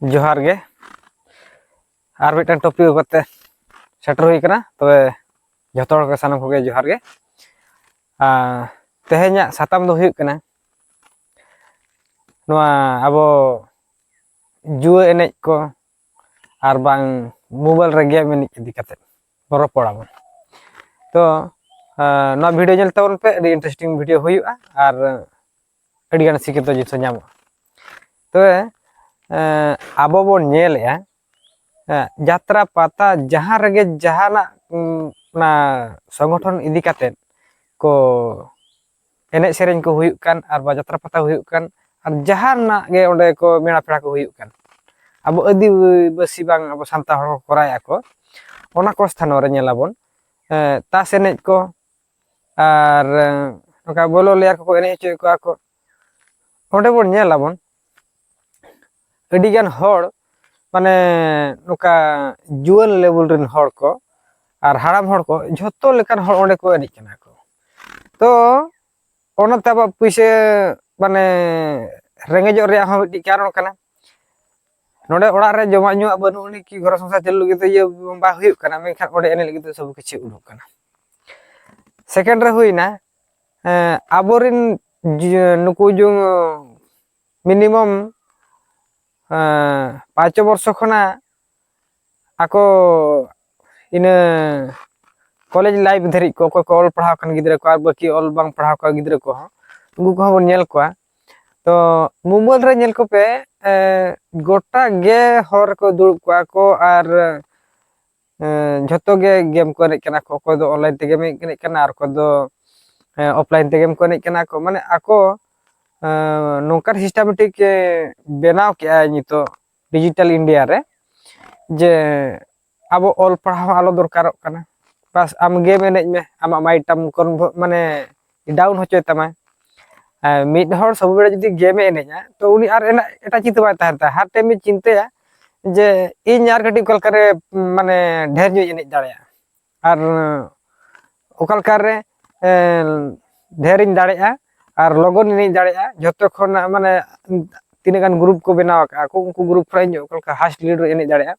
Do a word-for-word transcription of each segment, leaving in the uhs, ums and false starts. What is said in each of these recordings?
ᱡᱚᱦᱟᱨ ᱜᱮ᱾ ᱟᱨ ᱢᱤᱫᱴᱟᱝ ᱴᱚᱯᱤᱠ ᱠᱟᱛᱮ ᱥᱮᱴᱮᱨ ᱦᱩᱭ ᱠᱟᱱᱟ᱾ ᱛᱚᱵᱮ ᱡᱚᱛᱚ ᱦᱚᱲ ᱜᱮ, ᱥᱟᱱᱟᱢ ᱠᱚᱜᱮ ᱡᱚᱦᱟᱨ ᱜᱮ᱾ ᱟᱨ ᱛᱮᱦᱮᱧᱟᱜ ᱥᱟᱛᱟᱢ ᱫᱚ ᱦᱩᱭᱩᱜ ᱠᱟᱱᱟ ᱱᱚᱣᱟ ᱟᱵᱚ ᱡᱩᱣᱟᱹ ᱮᱱᱮᱡ ᱠᱚ ᱟᱨ ᱵᱟᱝ ᱢᱳᱵᱟᱭᱤᱞ ᱨᱮ ᱜᱮᱢ ᱮᱱᱮᱡ ᱤᱫᱤ ᱠᱟᱛᱮ ᱵᱚᱱ ᱨᱚᱯᱚᱲ ᱟᱵᱚᱱ᱾ ᱛᱚ ᱱᱚᱣᱟ ᱵᱷᱤᱰᱤᱭᱳ ᱧᱮᱞ ᱛᱟᱵᱚᱱ ᱯᱮ, ᱟᱹᱰᱤ ᱤᱱᱴᱟᱨᱮᱥᱴᱤᱝ ᱵᱷᱤᱰᱤᱭᱳ ᱦᱩᱭᱩᱜᱼᱟ ᱟᱨ ᱟᱹᱰᱤᱜᱟᱱ ᱥᱤᱠᱷᱱᱟᱹᱛ ᱡᱤᱱᱤᱥ ᱦᱚᱸ ᱧᱟᱢᱚᱜᱼᱟ᱾ ᱛᱚᱵᱮ ᱟᱵᱚ ᱵᱚᱱ ᱧᱮᱞᱮᱜᱼᱟ, ᱡᱟᱛᱨᱟ ᱯᱟᱛᱟ ᱡᱟᱦᱟᱸ ᱨᱮᱜᱮ ᱡᱟᱦᱟᱱᱟᱜ ᱚᱱᱟ ᱥᱚᱝᱜᱚᱴᱷᱚᱱ ᱤᱫᱤ ᱠᱟᱛᱮ ᱠᱚ ᱮᱱᱮᱡ ᱥᱮᱨᱮᱧ ᱠᱚ ᱦᱩᱭᱩᱜ ᱠᱟᱱ ᱟᱨ ᱵᱟ ᱡᱟᱛᱨᱟ ᱯᱟᱛᱟ ᱦᱩᱭᱩᱜ ᱠᱟᱱ ᱟᱨ ᱡᱟᱦᱟᱱᱟᱜ ᱜᱮ ᱚᱸᱰᱮ ᱠᱚ ᱢᱮᱞᱟ ᱯᱮᱲᱟ ᱠᱚ ᱦᱩᱭᱩᱜ ᱠᱟᱱ, ᱟᱵᱚ ᱟᱹᱫᱤᱵᱟᱹᱥᱤ ᱵᱟᱝ ᱟᱵᱚ ᱥᱟᱱᱛᱟᱲ ᱦᱚᱲ ᱠᱚ ᱠᱚᱨᱟᱣᱮᱫᱼᱟ ᱠᱚ, ᱚᱱᱟ ᱠᱚ ᱥᱛᱷᱟᱱᱚ ᱨᱮ ᱧᱮᱞᱟᱵᱚᱱ ᱛᱟᱥ ᱮᱱᱮᱡ ᱠᱚ ᱟᱨ ᱱᱚᱝᱠᱟ ᱵᱚᱞᱚ ᱞᱮᱭᱟᱨ ᱠᱚᱠᱚ ᱮᱱᱮᱡ ᱦᱚᱪᱚᱭᱮᱫ ᱠᱚᱣᱟ ᱠᱚ᱾ ᱚᱸᱰᱮ ᱵᱚᱱ ᱧᱮᱞᱟᱵᱚᱱ ᱟᱹᱰᱤᱜᱟᱱ ᱦᱚᱲ, ᱢᱟᱱᱮ ᱱᱚᱝᱠᱟ ᱡᱩᱣᱟᱹᱱ ᱞᱮᱵᱮᱞ ᱨᱮᱱ ᱦᱚᱲ ᱠᱚ ᱟᱨ ᱦᱟᱲᱟᱢ ᱦᱚᱲ ᱠᱚ, ᱡᱷᱚᱛᱚ ᱞᱮᱠᱟᱱ ᱦᱚᱲ ᱚᱸᱰᱮ ᱠᱚ ᱮᱱᱮᱡ ᱠᱟᱱᱟ ᱠᱚ᱾ ᱛᱚ ᱚᱱᱟᱛᱮ ᱟᱵᱚᱣᱟᱜ ᱯᱩᱭᱥᱟᱹ, ᱢᱟᱱᱮ ᱨᱮᱸᱜᱮᱡᱚᱜ ᱨᱮᱭᱟᱜ ᱦᱚᱸ ᱢᱤᱫᱴᱤᱡ ᱠᱟᱨᱚᱱ ᱠᱟᱱᱟ᱾ ᱱᱚᱰᱮ ᱚᱲᱟᱜ ᱨᱮ ᱡᱚᱢᱟᱜ ᱧᱩᱣᱟᱜ ᱵᱟᱹᱱᱩᱜ ᱟᱹᱱᱤᱡ ᱠᱤ ᱜᱷᱚᱨ ᱥᱚᱝᱥᱟᱨ ᱪᱟᱹᱞᱩ ᱞᱟᱹᱜᱤᱫ ᱫᱚ ᱤᱭᱟᱹ ᱵᱟᱝ ᱦᱩᱭᱩᱜ ᱠᱟᱱᱟ, ᱢᱮᱱᱠᱷᱟᱱ ᱚᱸᱰᱮ ᱮᱱᱮᱡ ᱞᱟᱹᱜᱤᱫ ᱫᱚ ᱥᱚᱵ ᱠᱤᱪᱷᱩ ᱩᱰᱩᱠ ᱠᱟᱱᱟ᱾ ᱥᱮᱠᱮᱱᱰ ᱨᱮ ᱦᱩᱭᱱᱟ ᱟᱵᱚᱨᱮᱱ ᱱᱩᱠᱩ ᱡᱩ ᱢᱤᱱᱤᱢᱟᱢ ᱯᱟᱸᱪ ᱵᱚᱨᱥᱚ ᱠᱷᱚᱱᱟᱜ ᱟᱠᱚ ᱤᱱᱟᱹ ᱠᱚᱞᱮᱡᱽ ᱞᱟᱭᱤᱯᱷ ᱫᱷᱟᱹᱨᱤᱡ ᱠᱚ, ᱚᱠᱚᱭ ᱠᱚ ᱚᱞ ᱯᱟᱲᱦᱟᱣ ᱟᱠᱟᱱ ᱜᱤᱫᱽᱨᱟᱹ ᱠᱚ ᱟᱨ ᱵᱟᱹᱠᱤ ᱚᱞ ᱵᱟᱝ ᱯᱟᱲᱦᱟᱣ ᱟᱠᱟᱱ ᱜᱤᱫᱽᱨᱟᱹ ᱠᱚᱦᱚᱸ, ᱩᱱᱠᱩ ᱠᱚᱦᱚᱸ ᱵᱚᱱ ᱧᱮᱞ ᱠᱚᱣᱟ᱾ ᱛᱚ ᱢᱳᱵᱟᱭᱤᱞ ᱨᱮ ᱧᱮᱞ ᱠᱚᱯᱮ, ᱜᱚᱴᱟ ᱜᱮ ᱦᱚᱨ ᱨᱮᱠᱚ ᱫᱩᱲᱩᱵ ᱠᱚᱜᱼᱟ ᱠᱚ ᱟᱨ ᱡᱷᱚᱛᱚ ᱜᱮ ᱜᱮᱢ ᱠᱚ ᱮᱱᱮᱡ ᱠᱟᱱᱟ ᱠᱚ᱾ ᱚᱠᱚᱭ ᱫᱚ ᱚᱱᱞᱟᱭᱤᱱ ᱛᱮ ᱜᱮᱢ ᱮᱱᱮᱡ ᱠᱟᱱᱟ ᱟᱨ ᱚᱠᱚᱭ ᱫᱚ ᱚᱯᱷᱞᱟᱭᱤᱱ ᱛᱮ ᱜᱮᱢ ᱠᱚ ᱮᱱᱮᱡ ᱠᱟᱱᱟ ᱠᱚ᱾ ᱢᱟᱱᱮ ᱟᱠᱚ ᱱᱚᱝᱠᱟᱱ ᱥᱤᱥᱴᱮᱢᱮᱴᱤᱠ ᱵᱮᱱᱟᱣ ᱠᱮᱜᱼᱟᱭ ᱱᱤᱛᱚᱜ ᱰᱤᱡᱤᱴᱟᱞ ᱤᱱᱰᱤᱭᱟ ᱨᱮ, ᱡᱮ ᱟᱵᱚ ᱚᱞ ᱯᱟᱲᱦᱟᱣ ᱦᱚᱸ ᱟᱞᱚ ᱫᱚᱨᱠᱟᱨᱚᱜ ᱠᱟᱱᱟ, ᱵᱟᱥ ᱟᱢ ᱜᱮᱢ ᱮᱱᱮᱡ ᱢᱮ, ᱟᱢᱟᱜ ᱢᱟᱭᱤᱱᱰ ᱛᱟᱢ ᱠᱚᱱᱵᱷᱚ ᱢᱟᱱᱮ ᱰᱟᱣᱩᱱ ᱦᱚᱪᱚᱭ ᱛᱟᱢᱟ᱾ ᱢᱤᱫ ᱦᱚᱲ ᱥᱚᱵ ᱵᱮᱲᱟ ᱡᱩᱫᱤ ᱜᱮᱢᱮ ᱮᱱᱮᱡᱟ, ᱛᱚ ᱩᱱᱤ ᱟᱨ ᱮᱴᱟᱜ ᱪᱤᱱᱛᱟᱹ ᱵᱟᱭ ᱛᱟᱦᱮᱱ ᱛᱟᱭᱟ᱾ ᱦᱟᱨ ᱴᱟᱭᱤᱢᱮ ᱪᱤᱱᱛᱟᱹᱭᱟ ᱡᱮ ᱤᱧ ᱟᱨ ᱠᱟᱹᱴᱤᱡ ᱚᱠᱟ ᱞᱮᱠᱟᱨᱮ ᱢᱟᱱᱮ ᱰᱷᱮᱨ ᱧᱚᱜ ᱤᱧ ᱮᱱᱮᱡ ᱫᱟᱲᱮᱭᱟᱜᱼᱟ ᱟᱨ ᱚᱠᱟ ᱞᱮᱠᱟᱨᱮ ᱰᱷᱮᱨᱤᱧ ᱫᱟᱲᱮᱭᱟᱜᱼᱟ ᱟᱨ ᱞᱚᱜᱚᱱ ᱮᱱᱮᱡ ᱫᱟᱲᱮᱭᱟᱜᱼᱟ, ᱡᱷᱚᱛᱚ ᱠᱷᱚᱱᱟᱜ ᱢᱟᱱᱮ ᱛᱤᱱᱟᱹᱜ ᱜᱟᱱ ᱜᱨᱩᱯ ᱠᱚ ᱵᱮᱱᱟᱣ ᱟᱠᱟᱫᱼᱟ ᱠᱚ, ᱩᱱᱠᱩ ᱜᱨᱩᱯ ᱠᱚᱨᱮ ᱤᱧ ᱚᱠᱟ ᱞᱮᱠᱟ ᱦᱟᱭᱮᱥᱴ ᱞᱤᱰ ᱨᱮ ᱮᱱᱮᱡ ᱫᱟᱲᱮᱭᱟᱜᱼᱟ᱾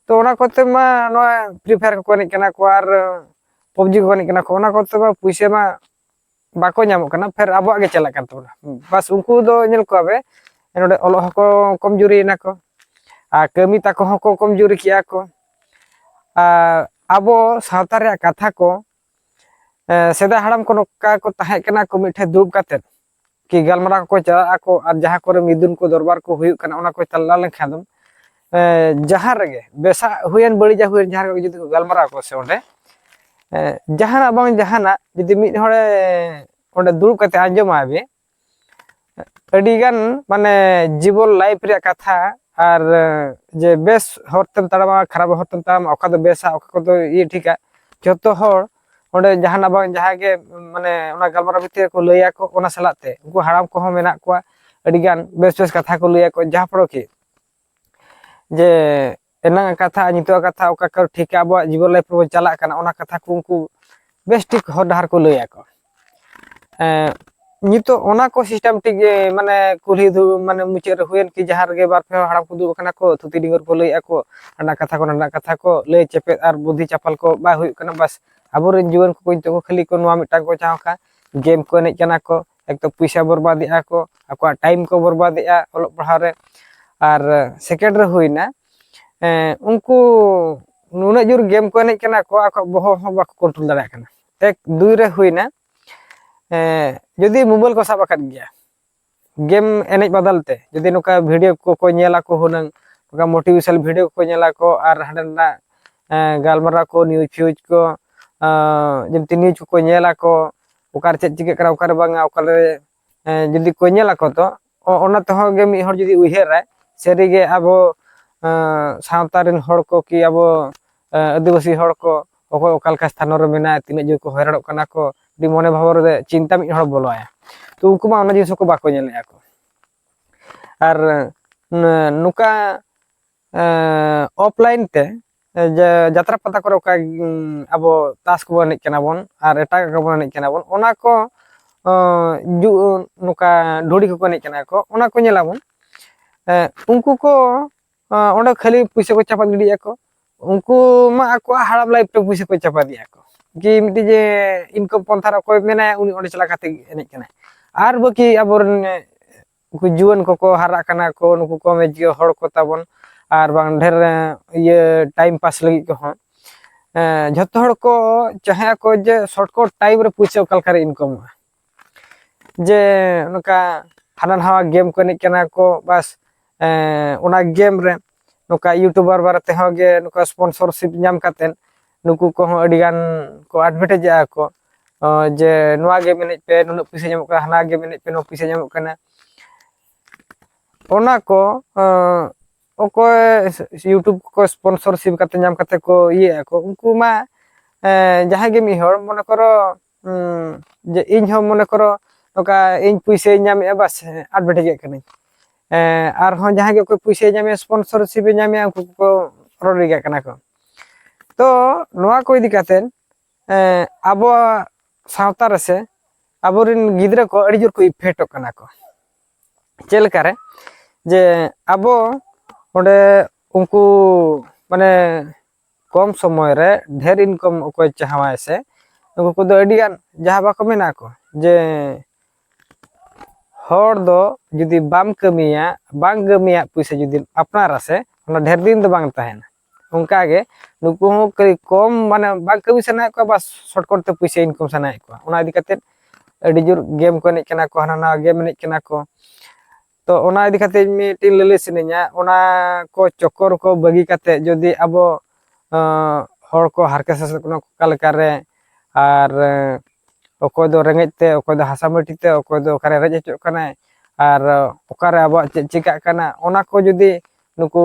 ᱛᱚ ᱚᱱᱟ ᱠᱚᱛᱮ ᱢᱟ ᱱᱚᱣᱟ ᱯᱷᱨᱤ ᱯᱷᱟᱭᱟᱨ ᱠᱚᱠᱚ ᱮᱱᱮᱡ ᱠᱟᱱᱟ ᱠᱚ ᱟᱨ ᱯᱚᱵᱡᱤ ᱠᱚ ᱮᱱᱮᱡ ᱠᱟᱱᱟ ᱠᱚ, ᱚᱱᱟ ᱠᱚᱛᱮ ᱢᱟ ᱯᱩᱭᱥᱟᱹ ᱢᱟ ᱵᱟᱠᱚ ᱧᱟᱢᱚᱜ ᱠᱟᱱᱟ, ᱯᱷᱮᱨ ᱟᱵᱚᱣᱟᱜ ᱜᱮ ᱪᱟᱞᱟᱜ ᱠᱟᱱ ᱛᱟᱵᱚᱱᱟ᱾ ᱵᱟᱥ ᱩᱱᱠᱩ ᱫᱚ ᱧᱮᱞ ᱠᱚᱣᱟ ᱯᱮ, ᱱᱚᱰᱮ ᱚᱞᱚᱜ ᱦᱚᱸᱠᱚ ᱠᱚᱢᱡᱩᱨᱤᱭᱮᱱᱟ ᱠᱚ, ᱟᱨ ᱠᱟᱹᱢᱤ ᱛᱟᱠᱚ ᱦᱚᱸᱠᱚ ᱠᱚᱢᱡᱩᱨᱤ ᱠᱮᱜᱼᱟ ᱠᱚ᱾ ᱟᱨ ᱟᱵᱚ ᱥᱟᱶᱛᱟ ᱨᱮᱭᱟᱜ ᱠᱟᱛᱷᱟ ᱠᱚ, ᱮ, ᱥᱮᱫᱟᱭ ᱦᱟᱲᱟᱢ ᱠᱚ ᱱᱚᱝᱠᱟ ᱠᱚ ᱛᱟᱦᱮᱸ ᱠᱟᱱᱟ ᱠᱚ, ᱢᱤᱫ ᱴᱷᱮᱱ ᱫᱩᱲᱩᱵ ᱠᱟᱛᱮᱫ ᱠᱤ ᱜᱟᱞᱢᱟᱨᱟᱣ ᱠᱚᱠᱚ ᱪᱟᱞᱟᱜ ᱟᱠᱚ, ᱟᱨ ᱡᱟᱦᱟᱸ ᱠᱚᱨᱮ ᱢᱤᱫᱩᱱ ᱠᱚ ᱫᱚᱨᱵᱟᱨ ᱠᱚ ᱦᱩᱭᱩᱜ ᱠᱟᱱᱟ, ᱚᱱᱟ ᱠᱚ ᱪᱟᱞᱟᱣ ᱞᱮᱱᱠᱷᱟᱱ ᱫᱚ, ᱮ, ᱡᱟᱦᱟᱸ ᱨᱮᱜᱮ ᱵᱮᱥᱟᱜ ᱦᱩᱭᱮᱱ ᱵᱟᱹᱲᱤᱡᱟᱜ ᱦᱩᱭᱮᱱ, ᱡᱟᱦᱟᱸ ᱨᱮᱜᱮ ᱡᱩᱫᱤ ᱠᱚ ᱜᱟᱞᱢᱟᱨᱟᱣ ᱠᱚ ᱥᱮ ᱚᱸᱰᱮ, ᱮ, ᱡᱟᱦᱟᱱᱟᱜ ᱵᱟᱝ ᱡᱟᱦᱟᱱᱟᱜ ᱡᱩᱫᱤ ᱢᱤᱫ ᱦᱚᱲᱮ ᱚᱸᱰᱮ ᱫᱩᱲᱩᱵ ᱠᱟᱛᱮ ᱟᱸᱡᱚᱢᱟᱭ ᱵᱮ, ᱟᱹᱰᱤᱜᱟᱱ ᱢᱟᱱᱮ ᱡᱤᱵᱚᱱ ᱞᱟᱭᱤᱯᱷ ᱨᱮᱭᱟᱜ ᱠᱟᱛᱷᱟ, ᱟᱨ ᱡᱮ ᱵᱮᱥ ᱦᱚᱨ ᱛᱮᱢ ᱛᱟᱲᱟᱢᱟ, ᱠᱷᱟᱨᱟᱯ ᱦᱚᱨ ᱛᱮᱢ ᱛᱟᱲᱟᱢᱟ, ᱚᱠᱟ ᱫᱚ ᱵᱮᱥᱟ, ᱚᱠᱟ ᱠᱚᱫᱚ ᱤᱭᱟᱹ ᱴᱷᱤᱠᱟ, ᱡᱷᱚᱛᱚ ᱦᱚᱲ ᱚᱸᱰᱮ ᱡᱟᱦᱟᱱᱟᱜ ᱵᱟᱝ ᱡᱟᱦᱟᱸ ᱜᱮ ᱢᱟᱱᱮ ᱚᱱᱟ ᱜᱟᱞᱢᱟᱨᱟᱣ ᱵᱷᱤᱛᱤᱨ ᱨᱮᱠᱚ ᱞᱟᱹᱭᱟᱠᱚ᱾ ᱚᱱᱟ ᱥᱟᱞᱟᱜ ᱛᱮ ᱩᱱᱠᱩ ᱦᱟᱲᱟᱢ ᱠᱚᱦᱚᱸ ᱢᱮᱱᱟᱜ ᱠᱚᱣᱟ, ᱟᱹᱰᱤᱜᱟᱱ ᱵᱮᱥ ᱵᱮᱥ ᱠᱟᱛᱷᱟ ᱠᱚ ᱞᱟᱹᱭᱟᱠᱚ, ᱡᱟᱦᱟᱸ ᱯᱚᱨᱮ ᱠᱤ ᱡᱮ ᱮᱱᱟᱝ ᱟᱜ ᱠᱟᱛᱷᱟ ᱟᱨ ᱱᱤᱛᱚᱜ ᱟᱜ ᱠᱟᱛᱷᱟ ᱚᱠᱟ ᱠᱚ ᱴᱷᱤᱠᱟ, ᱟᱵᱚᱣᱟᱜ ᱡᱤᱵᱚᱱ ᱞᱟᱭᱤᱯᱷ ᱨᱮᱵᱚᱱ ᱪᱟᱞᱟᱜ ᱠᱟᱱᱟ, ᱚᱱᱟ ᱠᱟᱛᱷᱟ ᱠᱚ ᱩᱱᱠᱩ ᱵᱮᱥ ᱴᱷᱤᱠ ᱦᱚᱨ ᱰᱟᱦᱟᱨ ᱠᱚ ᱞᱟᱹᱭ ᱟᱠᱚ᱾ ᱮᱸ, ᱱᱤᱛᱚᱜ ᱚᱱᱟ ᱠᱚ ᱥᱤᱥᱴᱮᱢ ᱴᱷᱤᱠ ᱜᱮ, ᱢᱟᱱᱮ ᱠᱩᱞᱦᱤ ᱫᱩ-, ᱢᱟᱱᱮ ᱢᱩᱪᱟᱹᱫ ᱨᱮ ᱦᱩᱭᱮᱱ ᱠᱤ ᱡᱟᱦᱟᱸ ᱨᱮᱜᱮ ᱵᱟᱨ ᱯᱮ ᱦᱚᱲ ᱦᱟᱲᱟᱢ ᱠᱚ ᱫᱩᱲᱩᱵ ᱟᱠᱟᱱᱟ ᱠᱚ, ᱛᱷᱩᱛᱤ ᱰᱤᱸᱜᱚᱨ ᱠᱚ ᱞᱟᱹᱭᱮᱫᱼᱟ ᱠᱚ, ᱦᱟᱱᱟ ᱠᱟᱛᱷᱟ ᱠᱚ ᱱᱟᱰᱟ ᱠᱟᱛᱷᱟ ᱠᱚ ᱞᱟᱹᱭ ᱪᱮᱯᱮᱫ ᱟᱨ ᱵᱩᱫᱷᱤ ᱪᱟᱯᱟᱞ ᱠᱚ ᱵᱟᱭ ᱦᱩᱭᱩᱜ ᱠᱟᱱᱟ᱾ ᱵᱟᱥ ᱟᱵᱚᱨᱮᱱ ᱡᱩᱣᱟᱹᱱ ᱠᱚ ᱱᱤᱛᱚᱜ ᱠᱚ ᱠᱷᱟᱹᱞᱤ ᱠᱚ ᱱᱚᱣᱟ ᱢᱤᱫᱴᱟᱝ ᱠᱚ ᱪᱟᱦᱟᱣ ᱠᱟᱜᱼᱟ, ᱜᱮᱢ ᱠᱚ ᱮᱱᱮᱡ ᱠᱟᱱᱟ ᱠᱚ, ᱮᱠ ᱛᱚ ᱯᱚᱭᱥᱟ ᱵᱚᱨᱵᱟᱫᱮᱜᱼᱟ ᱠᱚ, ᱟᱠᱚᱣᱟᱜ ᱴᱟᱭᱤᱢ ᱠᱚ ᱵᱚᱨᱵᱟᱫᱮᱜᱼᱟ ᱚᱞᱚᱜ ᱯᱟᱲᱦᱟᱣ ᱨᱮ᱾ ᱟᱨ ᱥᱮᱠᱮᱱᱰ ᱨᱮ ᱦᱩᱭᱱᱟ, ᱮᱸ, ᱩᱱᱠᱩ ᱱᱩᱱᱟᱹᱜ ᱡᱳᱨ ᱜᱮᱢ ᱠᱚ ᱮᱱᱮᱡ ᱠᱟᱱᱟ ᱠᱚ, ᱟᱠᱚᱣᱟᱜ ᱵᱚᱦᱚᱜ ᱦᱚᱸ ᱵᱟᱠᱚ ᱠᱚᱱᱴᱨᱳᱞ ᱫᱟᱲᱮᱭᱟᱜ ᱠᱟᱱᱟ᱾ ᱮᱠ, ᱫᱩᱭ ᱨᱮ ᱦᱩᱭᱱᱟ, ᱮᱸ, ᱡᱩᱫᱤ ᱢᱳᱵᱟᱭᱤᱞ ᱠᱚ ᱥᱟᱵ ᱟᱠᱟᱫ ᱜᱮᱭᱟ, ᱜᱮᱢ ᱮᱱᱮᱡ ᱵᱟᱫᱟᱞ ᱛᱮ ᱡᱩᱫᱤ ᱱᱚᱝᱠᱟ ᱵᱷᱤᱰᱤᱭᱳ ᱠᱚᱠᱚ ᱧᱮᱞᱟ ᱠᱚ ᱦᱩᱱᱟᱹᱝ, ᱱᱚᱝᱠᱟ ᱢᱳᱴᱤᱵᱷᱮᱥᱚᱱ ᱵᱷᱤᱰᱤᱭᱳ ᱠᱚᱠᱚ ᱧᱮᱞᱟ ᱠᱚ, ᱟᱨ ᱦᱟᱸᱰᱮ ᱱᱟᱰᱮ, ᱮᱸ, ᱜᱟᱞᱢᱟᱨᱟᱣ ᱠᱚ, ᱱᱤᱭᱩᱡᱽ ᱯᱷᱤᱭᱩᱡᱽ ᱠᱚ, ᱟᱸ, ᱡᱮᱢᱛᱤ ᱱᱤᱭᱩᱡᱽ ᱠᱚᱠᱚ ᱧᱮᱞᱟ ᱠᱚ, ᱚᱠᱟᱨᱮ ᱪᱮᱫ ᱪᱤᱠᱟᱹᱜ ᱠᱟᱱᱟ, ᱚᱠᱟᱨᱮ ᱵᱟᱝᱟ, ᱚᱠᱟᱨᱮ, ᱮᱸ, ᱡᱩᱫᱤ ᱠᱚ ᱧᱮᱞᱟ ᱠᱚ ᱛᱚ, ᱚ-, ᱚᱱᱟ ᱛᱮᱦᱚᱸ ᱜᱮ ᱢᱤᱫ ᱦᱚᱲ ᱡᱩᱫᱤ ᱩᱭᱦᱟᱹᱨᱟᱭ, ᱥᱟᱹᱨᱤᱜᱮ ᱟᱵᱚ, ᱮᱸ, ᱥᱟᱶᱛᱟ ᱨᱮᱱ ᱦᱚᱲ ᱠᱚ ᱠᱤ ᱟᱵᱚ, ᱮᱸ, ᱟᱹᱫᱤᱵᱟᱹᱥᱤ ᱦᱚᱲ ᱠᱚ ᱚᱠᱚᱭ ᱚᱠᱟ ᱞᱮᱠᱟ ᱥᱛᱷᱟᱱᱚ ᱨᱮ ᱢᱮᱱᱟᱭᱟ, ᱛᱤᱱᱟᱹᱜ ᱡᱳᱨ ᱠᱚ ᱦᱚᱭᱨᱟᱱᱚᱜ ᱠᱟᱱᱟ ᱠᱚ, ᱟᱹᱰᱤ ᱢᱚᱱᱮ ᱵᱷᱟᱵᱚᱱ ᱨᱮ ᱪᱤᱱᱛᱟ ᱢᱤᱫ ᱦᱚᱲ ᱵᱚᱞᱚ ᱟᱭᱟ᱾ ᱛᱚ ᱩᱱᱠᱩ ᱢᱟ ᱚᱱᱟ ᱡᱤᱱᱤᱥ ᱠᱚ ᱵᱟᱠᱚ ᱧᱮᱞᱮᱫᱼᱟ ᱠᱚ᱾ ᱟᱨ, ᱮᱸ, ᱱᱚᱝᱠᱟ, ᱮᱸ, ᱚᱯᱷᱞᱟᱭᱤᱱ ᱛᱮ, ᱮᱸ, ᱡᱮ ᱡᱟᱛᱨᱟ ᱯᱟᱛᱟ ᱠᱚᱨᱮ ᱚᱠᱟ, ᱩᱸ, ᱟᱵᱚ ᱛᱟᱥ ᱠᱚᱵᱚᱱ ᱮᱱᱮᱡ ᱠᱟᱱᱟ ᱵᱚᱱ ᱟᱨ ᱮᱴᱟᱜᱟᱜ ᱠᱚᱵᱚᱱ ᱮᱱᱮᱡ ᱠᱟᱱᱟ ᱵᱚᱱ, ᱚᱱᱟ ᱠᱚ ᱡᱩ ᱱᱚᱝᱠᱟ ᱰᱷᱩᱲᱤ ᱠᱚᱠᱚ ᱮᱱᱮᱡ ᱠᱟᱱᱟ ᱠᱚ, ᱚᱱᱟ ᱠᱚ ᱧᱮᱞᱟᱵᱚᱱ᱾ ᱩᱱᱠᱩ ᱠᱚ ᱚᱸᱰᱮ ᱠᱷᱟᱹᱞᱤ ᱯᱩᱭᱥᱟᱹ ᱠᱚ ᱪᱟᱯᱟᱫ ᱜᱤᱰᱤᱭᱮᱫᱼᱟ ᱠᱚ᱾ ᱩᱱᱠᱩ ᱢᱟ ᱟᱠᱚᱣᱟᱜ ᱦᱟᱲᱟᱢ ᱞᱟᱭᱤᱯᱷ ᱨᱮ ᱯᱩᱭᱥᱟᱹ ᱠᱚ ᱪᱟᱯᱟᱫᱮᱜᱼᱟ ᱠᱚ, ᱠᱤ ᱢᱤᱫᱴᱤᱡ ᱡᱮ ᱤᱱᱠᱟᱢ ᱯᱚᱱᱛᱷᱟ ᱨᱮ ᱚᱠᱚᱭ ᱢᱮᱱᱟᱭᱟ, ᱩᱱᱤ ᱚᱸᱰᱮ ᱪᱟᱞᱟᱣ ᱠᱟᱛᱮ ᱮᱱᱮᱡ ᱠᱟᱱᱟᱭ᱾ ᱟᱨ ᱵᱟᱹᱠᱤ ᱟᱵᱚᱨᱮᱱ ᱩᱱᱠᱩ ᱡᱩᱣᱟᱹᱱ ᱠᱚᱠᱚ ᱦᱟᱨᱟᱜ ᱠᱟᱱᱟ ᱠᱚ, ᱱᱩᱠᱩ ᱠᱚᱢ ᱮᱡᱽ ᱜᱮ ᱦᱚᱲ ᱠᱚ ᱛᱟᱵᱚᱱ, ᱟᱨ ᱵᱟᱝ ᱰᱷᱮᱨ ᱤᱭᱟᱹ ᱴᱟᱭᱤᱢ ᱯᱟᱥ ᱞᱟᱹᱜᱤᱫ ᱠᱚᱦᱚᱸ᱾ ᱡᱷᱚᱛᱚ ᱦᱚᱲ ᱠᱚ ᱪᱟᱦᱮᱸ ᱟᱠᱚ ᱡᱮ ᱥᱚᱨᱴ ᱠᱚᱴ ᱴᱟᱭᱤᱢ ᱨᱮ ᱯᱩᱭᱥᱟᱹ ᱚᱠᱟ ᱞᱮᱠᱟᱨᱮ ᱤᱱᱠᱟᱢᱚᱜᱼᱟ᱾ ᱡᱮ ᱱᱚᱝᱠᱟ ᱦᱟᱱᱟ ᱱᱟᱣᱟ ᱜᱮᱢ ᱠᱚ ᱮᱱᱮᱡ ᱠᱟᱱᱟ ᱠᱚ, ᱵᱟᱥ ᱚᱱᱟ ᱜᱮᱢ ᱨᱮ ᱱᱚᱝᱠᱟ ᱤᱭᱩᱴᱩᱵᱟᱨ ᱵᱟᱨᱮ ᱛᱮᱦᱚᱸ ᱜᱮ ᱱᱚᱝᱠᱟ ᱥᱯᱚᱱᱥᱚᱨᱥᱤᱯ ᱧᱟᱢ ᱠᱟᱛᱮᱫ ᱱᱩᱠᱩ ᱠᱚᱦᱚᱸ ᱟᱹᱰᱤ ᱜᱟᱱ ᱠᱚ ᱮᱰᱵᱷᱮᱴᱟᱭᱤᱡᱮᱜᱼᱟ ᱠᱚ, ᱡᱮ ᱱᱚᱣᱟ ᱜᱮᱢ ᱮᱱᱮᱡ ᱯᱮ, ᱱᱩᱱᱟᱹᱜ ᱯᱩᱭᱥᱟᱹ ᱧᱟᱢᱚᱜ ᱠᱟᱱᱟ, ᱦᱟᱱᱟ ᱜᱮᱢ ᱮᱱᱮᱡ ᱯᱮ, ᱱᱩᱱᱟᱹᱜ ᱯᱩᱭᱥᱟᱹ ᱧᱟᱢᱚᱜ ᱠᱟᱱᱟ᱾ ᱚᱱᱟ ᱠᱚ ᱚᱠᱚᱭ ᱤᱭᱩᱴᱩᱵᱽ ᱠᱚ ᱥᱯᱚᱱᱥᱚᱨᱥᱤᱯ ᱠᱟᱛᱮ ᱧᱟᱢ ᱠᱟᱛᱮ ᱠᱚ ᱤᱭᱟᱹᱭᱟ ᱠᱚ, ᱩᱱᱠᱩ ᱢᱟ ᱡᱟᱦᱟᱸᱭ ᱜᱮ ᱢᱤᱫ ᱦᱚᱲ, ᱢᱚᱱᱮ ᱠᱚᱨᱚ ᱡᱮ ᱤᱧ ᱦᱚᱸ ᱢᱚᱱᱮ ᱠᱚᱨᱚ ᱱᱚᱝᱠᱟ ᱤᱧ ᱯᱩᱭᱥᱟᱹᱧ ᱧᱟᱢᱮᱫᱼᱟ, ᱵᱟᱥ ᱮᱰᱵᱷᱮᱴᱟᱭᱤᱡᱮᱫ ᱠᱟᱹᱱᱟᱹᱧ᱾ ᱟᱨᱦᱚᱸ ᱡᱟᱦᱟᱸᱭ ᱜᱮ ᱚᱠᱚᱭ ᱯᱩᱭᱥᱟᱹᱭ ᱧᱟᱢᱮᱫᱼᱟ, ᱥᱯᱚᱱᱥᱚᱨᱥᱤᱯ ᱮ ᱧᱟᱢᱮᱫᱼᱟ, ᱩᱱᱠᱩ ᱠᱚ ᱨᱚᱲ ᱨᱮᱜᱮ ᱠᱟᱱᱟ ᱠᱚ᱾ ᱛᱚ ᱱᱚᱣᱟ ᱠᱚ ᱤᱫᱤ ᱠᱟᱛᱮ ᱟᱵᱚᱣᱟᱜ ᱥᱟᱶᱛᱟ ᱨᱮᱥᱮ ᱟᱵᱚᱨᱮᱱ ᱜᱤᱫᱽᱨᱟᱹ ᱠᱚ ᱟᱹᱰᱤ ᱡᱳᱨ ᱠᱚ ᱤᱯᱷᱮᱠᱴᱚᱜ ᱠᱟᱱᱟ ᱠᱚ᱾ ᱪᱮᱫ ᱞᱮᱠᱟᱨᱮ? ᱡᱮ ᱟᱵᱚ ᱚᱸᱰᱮ ᱩᱱᱠᱩ ᱢᱟᱱᱮ ᱠᱚᱢ ᱥᱚᱢᱚᱭ ᱨᱮ ᱰᱷᱮᱨ ᱤᱱᱠᱟᱢ ᱚᱠᱚᱭ ᱪᱟᱦᱟᱣᱟᱭ ᱥᱮ, ᱩᱱᱠᱩ ᱠᱚᱫᱚ ᱟᱹᱰᱤᱜᱟᱱ ᱡᱟᱦᱟᱸ ᱵᱟᱠᱚ ᱢᱮᱱᱟ ᱠᱚ ᱡᱮ ᱦᱚᱲ ᱫᱚ ᱡᱩᱫᱤ ᱵᱟᱢ ᱠᱟᱹᱢᱤᱭᱟ, ᱵᱟᱝ ᱠᱟᱹᱢᱤᱭᱟᱜ ᱯᱩᱭᱥᱟᱹ ᱡᱩᱫᱤᱢ ᱟᱯᱱᱟᱨᱟ ᱥᱮ, ᱚᱱᱟ ᱰᱷᱮᱨ ᱫᱤᱱ ᱫᱚ ᱵᱟᱝ ᱛᱟᱦᱮᱱᱟ᱾ ᱚᱱᱠᱟᱜᱮ ᱱᱩᱠᱩ ᱦᱚᱸ ᱠᱟᱹᱡ ᱠᱚᱢ, ᱢᱟᱱᱮ ᱵᱟᱝ ᱠᱟᱹᱢᱤ ᱥᱟᱱᱟᱭᱮᱫ ᱠᱚᱣᱟ, ᱵᱟᱥ ᱥᱚᱨᱴᱠᱟᱴ ᱛᱮ ᱯᱩᱭᱥᱟᱹ ᱤᱱᱠᱟᱢ ᱥᱟᱱᱟᱭᱮᱫ ᱠᱚᱣᱟ᱾ ᱚᱱᱟ ᱤᱫᱤ ᱠᱟᱛᱮᱫ ᱟᱹᱰᱤ ᱡᱳᱨ ᱜᱮᱢ ᱠᱚ ᱮᱱᱮᱡ ᱠᱟᱱᱟ ᱠᱚ, ᱦᱟᱱᱟ ᱱᱟᱣᱟ ᱜᱮᱢ ᱮᱱᱮᱡ ᱠᱟᱱᱟ ᱠᱚ᱾ ᱛᱚ ᱚᱱᱟ ᱤᱫᱤ ᱠᱟᱛᱮᱫ ᱢᱤᱫᱴᱤᱡ ᱞᱟᱹᱞᱟᱹᱭ ᱥᱟᱱᱟᱧᱟ, ᱚᱱᱟ ᱠᱚ ᱪᱚᱠᱠᱚᱨ ᱠᱚ ᱵᱟᱹᱜᱤ ᱠᱟᱛᱮᱫ ᱡᱩᱫᱤ ᱟᱵᱚ ᱦᱚᱲ ᱠᱚ ᱦᱟᱨᱠᱮᱛ ᱥᱟᱥᱮᱛ ᱠᱟᱱᱟ ᱚᱠᱟ ᱞᱮᱠᱟᱨᱮ, ᱟᱨ ᱚᱠᱚᱭ ᱫᱚ ᱨᱮᱸᱜᱮᱡ ᱛᱮ, ᱚᱠᱚᱭ ᱫᱚ ᱦᱟᱥᱟ ᱢᱟᱹᱴᱤ ᱛᱮ, ᱚᱠᱚᱭ ᱫᱚ ᱚᱠᱟᱨᱮ ᱨᱮᱡ ᱦᱚᱪᱚᱜ ᱠᱟᱱᱟᱭ, ᱟᱨ ᱚᱠᱟᱨᱮ ᱟᱵᱚᱣᱟᱜ ᱪᱮᱫ ᱪᱤᱠᱟᱹᱜ ᱠᱟᱱᱟ, ᱚᱱᱟ ᱠᱚ ᱡᱩᱫᱤ ᱱᱩᱠᱩ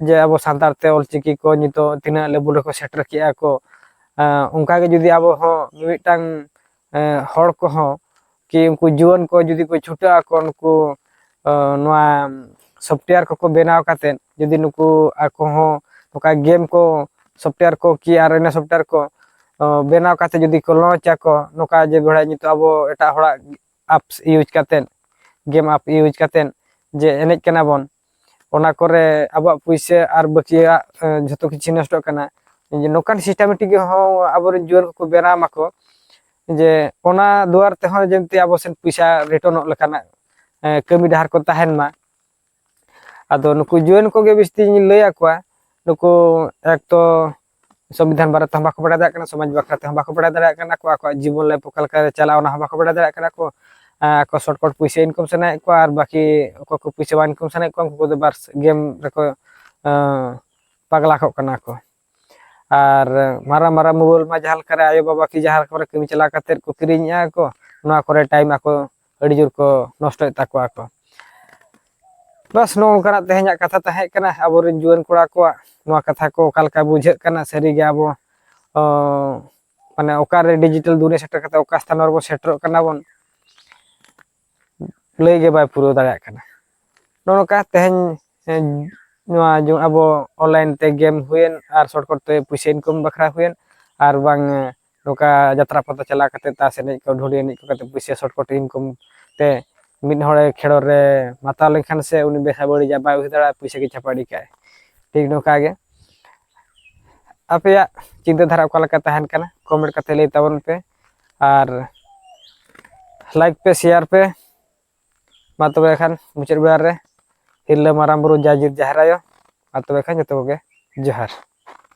ᱡᱮ ᱟᱵᱚ ᱥᱟᱱᱛᱟᱲ ᱛᱮ ᱚᱞᱪᱤᱠᱤ ᱠᱚ ᱱᱤᱛᱚᱜ ᱛᱤᱱᱟᱹᱜ ᱞᱮᱵᱮᱞ ᱨᱮᱠᱚ ᱥᱮᱴᱮᱨ ᱠᱮᱜᱼᱟ ᱠᱚ, ᱚᱱᱠᱟᱜᱮ ᱡᱩᱫᱤ ᱟᱵᱚ ᱦᱚᱸ ᱢᱤᱢᱤᱫᱴᱟᱝ ᱦᱚᱲ ᱠᱚᱦᱚᱸ ᱠᱤ ᱩᱱᱠᱩ ᱡᱩᱣᱟᱹᱱ ᱠᱚ ᱡᱩᱫᱤ ᱠᱚ ᱪᱷᱩᱴᱟᱹᱜ ᱟᱠᱚ ᱱᱩᱠᱩ ᱱᱚᱣᱟ ᱥᱚᱯᱷᱴᱣᱮᱭᱟᱨ ᱠᱚᱠᱚ ᱵᱮᱱᱟᱣ ᱠᱟᱛᱮᱫ, ᱡᱩᱫᱤ ᱱᱩᱠᱩ ᱟᱠᱚ ᱦᱚᱸ ᱱᱚᱝᱠᱟ ᱜᱮᱢ ᱠᱚ ᱥᱚᱯᱷᱴᱣᱮᱭᱟᱨ ᱠᱚ ᱠᱤ ᱟᱨ ᱚᱱᱟ ᱥᱚᱯᱷᱴᱣᱮᱭᱟᱨ ᱠᱚ ᱵᱮᱱᱟᱣ ᱠᱟᱛᱮ ᱡᱩᱫᱤ ᱠᱚ ᱞᱚᱧᱪ ᱟᱠᱚ, ᱱᱚᱝᱠᱟ ᱡᱮ ᱵᱮᱲᱟ ᱱᱤᱛᱚᱜ ᱟᱵᱚ ᱮᱴᱟᱜ ᱦᱚᱲᱟᱜ ᱟᱯᱥ ᱤᱭᱩᱡᱽ ᱠᱟᱛᱮᱫ, ᱜᱮᱢ ᱟᱯ ᱤᱭᱩᱡᱽ ᱠᱟᱛᱮᱫ ᱡᱮ ᱮᱱᱮᱡ ᱠᱟᱱᱟ ᱵᱚᱱ, ᱚᱱᱟ ᱠᱚᱨᱮ ᱟᱵᱚᱣᱟᱜ ᱯᱩᱭᱥᱟᱹ ᱟᱨ ᱵᱟᱹᱠᱤᱭᱟᱜ ᱡᱷᱚᱛᱚ ᱠᱤᱪᱷᱩ ᱱᱚᱥᱴᱚᱜ ᱠᱟᱱᱟ᱾ ᱡᱮ ᱱᱚᱝᱠᱟᱱ ᱥᱤᱥᱴᱮᱢᱮᱴᱤᱠ ᱦᱚᱸ ᱟᱵᱚᱨᱮᱱ ᱡᱩᱣᱟᱹᱱ ᱠᱚᱠᱚ ᱵᱮᱱᱟᱣ ᱢᱟᱠᱚ, ᱡᱮ ᱚᱱᱟ ᱫᱩᱣᱟᱨ ᱛᱮᱦᱚᱸ ᱡᱮᱢᱛᱤ ᱟᱵᱚ ᱥᱮᱱ ᱯᱚᱭᱥᱟ ᱨᱤᱴᱟᱨᱱᱚᱜ ᱞᱮᱠᱟᱱᱟᱜ ᱠᱟᱹᱢᱤ ᱰᱟᱦᱟᱨ ᱠᱚ ᱛᱟᱦᱮᱱ ᱢᱟ᱾ ᱟᱫᱚ ᱱᱩᱠᱩ ᱡᱩᱣᱟᱹᱱ ᱠᱚᱜᱮ ᱵᱮᱥᱤᱧ ᱞᱟᱹᱭ ᱟᱠᱚᱣᱟ, ᱱᱩᱠᱩ ᱮᱠ ᱛᱚ ᱥᱚᱝᱵᱤᱫᱷᱟᱱ ᱵᱟᱨᱮ ᱛᱮᱦᱚᱸ ᱵᱟᱠᱚ ᱵᱟᱲᱟᱭ ᱫᱟᱲᱮᱭᱟᱜ ᱠᱟᱱᱟ, ᱥᱚᱢᱟᱡᱽ ᱵᱟᱠᱷᱨᱟ ᱛᱮᱦᱚᱸ ᱵᱟᱠᱚ ᱵᱟᱲᱟᱭ ᱫᱟᱲᱮᱭᱟᱜ ᱠᱟᱱᱟ, ᱟᱠᱚ ᱟᱠᱚᱣᱟᱜ ᱡᱤᱵᱚᱱ ᱞᱟᱭᱤᱯᱷ ᱚᱠᱟ ᱞᱮᱠᱟ ᱨᱮ ᱪᱟᱞᱟᱜᱼᱟ ᱚᱱᱟ ᱦᱚᱸ ᱵᱟᱠᱚ ᱵᱟᱲᱟᱭ ᱫᱟᱲᱮᱭᱟᱜ ᱠᱟᱱᱟ ᱠᱚ᱾ ᱟᱠᱚ ᱥᱚᱨᱴ ᱠᱚᱴ ᱯᱩᱭᱥᱟᱹ ᱤᱱᱠᱟᱢ ᱥᱟᱱᱟᱭᱮᱫ ᱠᱚᱣᱟ, ᱟᱨ ᱵᱟᱹᱠᱤ ᱚᱠᱚᱭ ᱠᱚ ᱯᱩᱭᱥᱟᱹ ᱵᱟᱝ ᱤᱱᱠᱟᱢ ᱥᱟᱱᱟᱭᱮᱫ ᱠᱚᱣᱟ ᱩᱱᱠᱩ ᱠᱚᱫᱚ ᱵᱟᱥ ᱜᱮᱢ ᱨᱮᱠᱚ ᱯᱟᱜᱽᱞᱟ ᱠᱚᱜ ᱠᱟᱱᱟ ᱠᱚ᱾ ᱟᱨ ᱢᱟᱨᱟᱝ ᱢᱟᱨᱟᱝ ᱢᱳᱵᱟᱭᱤᱞ ᱢᱟ ᱡᱟᱦᱟᱸ ᱞᱮᱠᱟᱨᱮ ᱟᱭᱳᱼᱵᱟᱵᱟ ᱠᱤ ᱡᱟᱦᱟᱸ ᱠᱚᱨᱮ ᱠᱟᱹᱢᱤ ᱪᱟᱞᱟᱣ ᱠᱟᱛᱮᱫ ᱠᱚ ᱠᱤᱨᱤᱧᱮᱜᱼᱟ ᱠᱚ, ᱱᱚᱣᱟ ᱠᱚᱨᱮ ᱴᱟᱭᱤᱢ ᱟᱠᱚ ᱟᱹᱰᱤ ᱡᱳᱨ ᱠᱚ ᱱᱚᱥᱴᱚᱭᱮᱫ ᱛᱟᱠᱚᱣᱟ ᱠᱚ᱾ ᱵᱟᱥ, ᱱᱚᱜᱼᱚ ᱱᱚᱝᱠᱟᱱᱟᱜ ᱛᱮᱦᱮᱧᱟᱜ ᱠᱟᱛᱷᱟ ᱛᱟᱦᱮᱸ ᱠᱟᱱᱟ᱾ ᱟᱵᱚᱨᱮᱱ ᱡᱩᱣᱟᱹᱱ ᱠᱚᱲᱟ ᱠᱚᱣᱟᱜ ᱱᱚᱣᱟ ᱠᱟᱛᱷᱟ ᱠᱚ ᱚᱠᱟ ᱞᱮᱠᱟ ᱵᱩᱡᱷᱟᱹᱜ ᱠᱟᱱᱟ, ᱥᱟᱹᱨᱤᱜᱮ ᱟᱵᱚ ᱢᱟᱱᱮ ᱚᱠᱟᱨᱮ ᱰᱤᱡᱤᱴᱟᱞ ᱫᱩᱱᱤᱭᱟᱹ ᱥᱮᱴᱮᱨ ᱠᱟᱛᱮ ᱚᱠᱟ ᱥᱛᱷᱟᱱ ᱨᱮᱵᱚᱱ ᱥᱮᱴᱮᱨᱚᱜ ᱠᱟᱱᱟ ᱵᱚᱱ, ᱞᱟᱹᱭ ᱜᱮ ᱵᱟᱭ ᱯᱩᱨᱟᱹᱣ ᱫᱟᱲᱮᱭᱟᱜ ᱠᱟᱱᱟ᱾ ᱱᱚᱜᱼᱚ ᱱᱚᱝᱠᱟ ᱛᱮᱦᱮᱧ ᱱᱚᱣᱟ ᱟᱵᱚ ᱚᱱᱞᱟᱭᱤᱱ ᱛᱮ ᱜᱮᱢ ᱦᱩᱭᱮᱱ ᱟᱨ ᱥᱚᱨᱴ ᱠᱚᱴ ᱛᱮ ᱯᱩᱭᱥᱟᱹ ᱤᱱᱠᱟᱢ ᱵᱟᱠᱷᱨᱟ ᱦᱩᱭᱮᱱ, ᱟᱨ ᱵᱟᱝ ᱱᱚᱝᱠᱟ ᱡᱟᱛᱨᱟ ᱯᱟᱛᱟ ᱪᱟᱞᱟᱣ ᱠᱟᱛᱮ ᱛᱟᱥ ᱮᱱᱮᱡ ᱠᱚ, ᱰᱷᱩᱲᱤ ᱮᱱᱮᱡ ᱠᱚ ᱠᱟᱛᱮ ᱯᱩᱭᱥᱟᱹ ᱥᱚᱨᱴ ᱠᱚᱴ ᱤᱱᱠᱟᱢ ᱛᱮ ᱢᱤᱫ ᱦᱚᱲᱮ ᱠᱷᱮᱞᱳᱰ ᱨᱮ ᱢᱟᱛᱟᱣ ᱞᱮᱱᱠᱷᱟᱱ ᱥᱮ ᱩᱱᱤ ᱵᱮᱥᱟ ᱵᱟᱹᱲᱤᱡᱟ ᱵᱟᱭ ᱩᱭᱦᱟᱹᱨ ᱫᱟᱲᱮᱭᱟᱜᱼᱟ, ᱯᱩᱭᱥᱟᱹ ᱜᱮ ᱪᱷᱟᱯᱟᱰᱤ ᱠᱟᱜᱼᱟᱭ᱾ ᱴᱷᱤᱠ ᱱᱚᱝᱠᱟ ᱜᱮ ᱟᱯᱮᱭᱟᱜ ᱪᱤᱱᱛᱟᱹ ᱫᱷᱟᱨᱟ ᱚᱠᱟ ᱞᱮᱠᱟ ᱛᱟᱦᱮᱱ ᱠᱟᱱᱟ, ᱠᱚᱢᱮᱱᱴ ᱠᱟᱛᱮ ᱞᱟᱹᱭ ᱛᱟᱵᱚᱱ ᱯᱮ ᱟᱨ ᱞᱟᱭᱤᱠ ᱯᱮ, ᱥᱮᱭᱟᱨ ᱯᱮ᱾ ᱢᱟ ᱛᱚᱵᱮ ᱠᱷᱟᱱ ᱢᱩᱪᱟᱹᱫ ᱵᱮᱲᱟ ᱨᱮ ᱦᱤᱨᱞᱟᱹ ᱢᱟᱨᱟᱝ ᱵᱩᱨᱩ ᱡᱟᱡᱤᱨ ᱡᱟᱦᱮᱨ ᱟᱭᱳ, ᱢᱟ ᱛᱚᱵᱮ ᱠᱷᱟᱱ ᱡᱚᱛᱚ ᱠᱚᱜᱮ ᱡᱚᱦᱟᱨ᱾